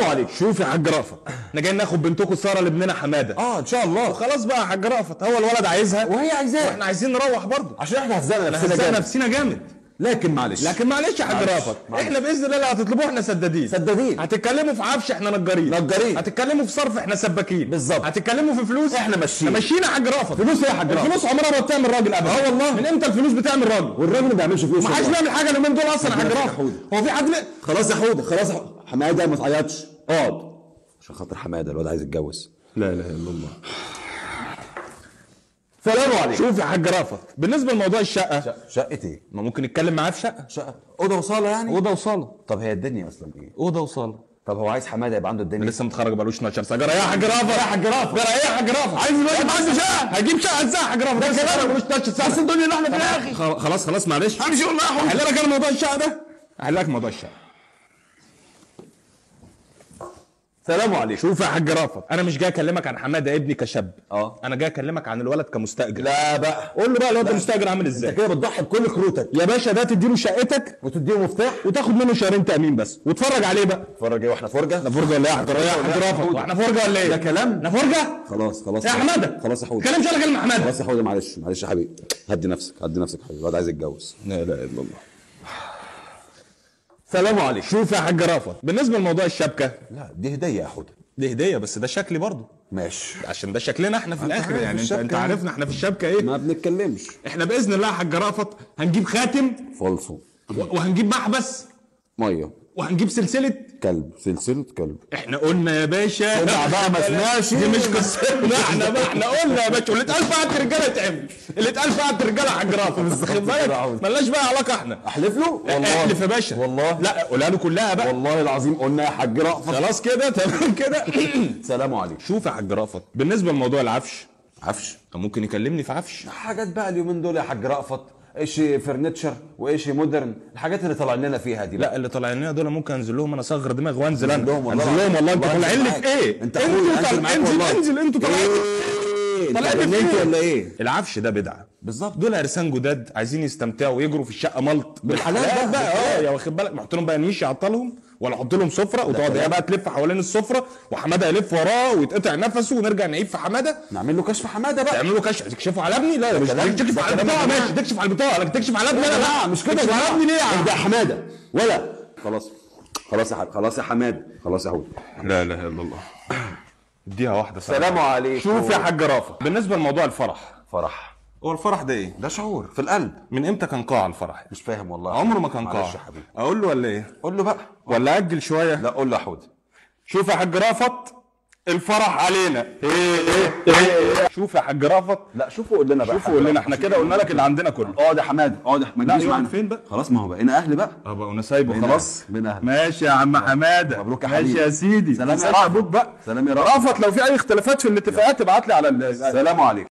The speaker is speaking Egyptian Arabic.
عليكم. شوف يا حاج رأفت، احنا جايين ناخد بنتكم ساره لابننا حمادة. ان شاء الله. وخلاص بقى يا حاج رأفت، هو الولد عايزها وهي عايزاه، واحنا عايزين نروح برضه عشان احنا هزقنا نفسنا جامد. نفسنا جامد. لكن معلش، لكن معلش يا حاج رأفت، احنا باذن الله اللي هتطلبوه احنا سدادين. سدادين. هتتكلموا في عفش احنا نجارين. نجارين. هتتكلموا في صرف احنا سباكين. بالظبط. هتتكلموا في فلوس احنا ماشيين. ماشيين يا حاج رأفت. فلوس ايه يا حاج رأفت؟ الفلوس عمرها ما بتعمل راجل ابدا. والله. من امتى الفلوس بتعمل راجل؟ والراجل ما بيعملش فلوس. ما حدش بيعمل حاجة اليومين دول اصلا يا حاج رأفت. هو في حد؟ خلاص يا حوده، خلاص يا حمادة ما تعيطش، اقعد عشان خاطر حمادة الواد عايز يتجوز. لا اله الا الله. سلام عليكم. شوف يا حاج رأفت، بالنسبة لموضوع الشقة. شقه ايه؟ ما ممكن نتكلم معاه في شقه. شقه اوضة وصاله يعني؟ اوضة وصاله. طب هي الدنيا اصلا ايه؟ اوضة وصاله. طب هو عايز حمادة يبقى عنده الدنيا؟ لسه متخرج بقالوش 12 سنة. جرى ايه يا حاج رأفت؟ يا حاج رأفت، جرى ايه يا حاج رأفت؟ عايز الواد يبقى عنده شقه، هجيب شقه ازاي يا حاج رأفت؟ ده كلام بقالوش 12 سنة. بس الدنيا اللي احنا فيها يا اخي. خلاص خلاص معلش، همشي والله يا حوده. هحل لك انا موضوع الشقة ده، هحل لك موضوع الشقة. سلام عليكم. شوف يا حاج رأفت، انا مش جاي اكلمك عن حمادة ابني كشاب. انا جاي اكلمك عن الولد كمستاجر. لا بقى، قول له بقى الولد المستاجر عامل ازاي. انت كده بتضحي بكل كروتك يا باشا. ده تديله شقتك وتديله مفتاح وتاخد منه شهرين تامين بس، واتفرج عليه بقى. اتفرج ايه؟ واحنا فرجه؟ احنا فرجه ولا ايه يا حاج رأفت؟ واحنا فرجه ولا ايه؟ ده كلام؟ احنا فرجه؟ خلاص خلاص يا حمادة، خلاص يا حوده. كلام مش كلام حمادة. خلاص يا حوده، معلش معلش يا حبيبي، هدي نفسك، هدي نفسك يا حبيبي، الواد عايز يتجوز. لا اله الا الله. سلام عليكم. شوف يا حاج رأفت، بالنسبة لموضوع الشبكة. لا دي هديه يا حوده. دي هديه بس ده شكلي برضه. ماشي، عشان ده شكلنا احنا في الاخر يعني. انت عارفنا احنا في الشبكة ايه؟ ما بنتكلمش. احنا باذن الله يا حاج رأفت هنجيب خاتم فالصو، وهنجيب محبس مية، وهنجيب سلسلة كلب. سلسلة كلب. احنا قلنا يا باشا. سمع بقى، ما سمعش. دي مش قصتنا احنا بقى، احنا قلنا يا باشا، واللي اتقال في قعدة الرجالة يتعمل، اللي اتقال في قعدة الرجالة يا حاج رأفت، خد بالك، مالناش بقى علاقة احنا. احلف له؟ والله احلف يا باشا. والله لا قولها له كلها بقى. والله العظيم قلنا يا حاج رأفت. خلاص كده تمام كده. سلام عليكم. شوف يا حاج رأفت، بالنسبة لموضوع العفش. عفش؟ ممكن يكلمني في عفش؟ حاجات بقى اليومين دول يا حاج رأفت، ايش furniture وايش modern، الحاجات اللي طالعين لنا فيها دي. لا اللي طالعين لنا دول ممكن انزل لهم انا اصغر دماغ وانزل انا. انزل لهم والله. انتوا طالعين لي في ايه؟ انت اخويا، انزل انزل. انتوا طالعين طالعين في ايه ولا ايه؟ العفش ده بدعة. بالظبط. دول عرسان جداد عايزين يستمتعوا ويجروا في الشقة ملط بالحلال بقى. يا واخد بالك، نحط لهم بقى نيش يعطلهم، ولا احط لهم سفره وتقعد هي بقى تلف حوالين السفرة وحماده يلف وراه ويتقطع نفسه ونرجع نعيب في حمادة. نعمل له كشف حمادة بقى. تعمل له كشف، تكشفه على ابني؟ لا مش تكشف على البطاقة. ماشي تكشف على البطاقة، لكن تكشف على ابني لا لا مش كده. تكشف على ابني ليه يا عم؟ ده حمادة ولا خلاص خلاص يا حبيبي، خلاص يا حمادة، خلاص يا حوده. لا اله الا الله. اديها واحدة. سلام عليكم. شوف يا حاج رأفت، بالنسبة لموضوع الفرح. فرح؟ هو الفرح ده ايه؟ ده شعور في القلب. من امتى كان قاعة الفرح؟ مش فاهم والله. عمره ما كان قاعة. معلش يا حبيبي. اقول له ولا ايه؟ قول له بقى. ولا اجل شوية؟ لا قول له يا حوده. شوف يا حاج رأفت، الفرح علينا. ايه ايه ايه. شوف يا حاج رأفت. لا شوفوا قول لنا بقى. شوفوا قول لنا، احنا كده قلنا لك اللي عندنا كله. اقعد يا حمادة، اقعد يا حمادة. لا يقعد فين بقى؟ خلاص ما هو بقينا اهل بقى. بقينا سايبه خلاص. بقينا اهل. ماشي يا عم حمادة. مبروك يا حبيبي. ماشي يا سيدي. سلام يا ابوك بقى. سلام يا رأفت. رأفت لو في اي اختلافات في الاتفاقات ابعت لي على سلام عليكم.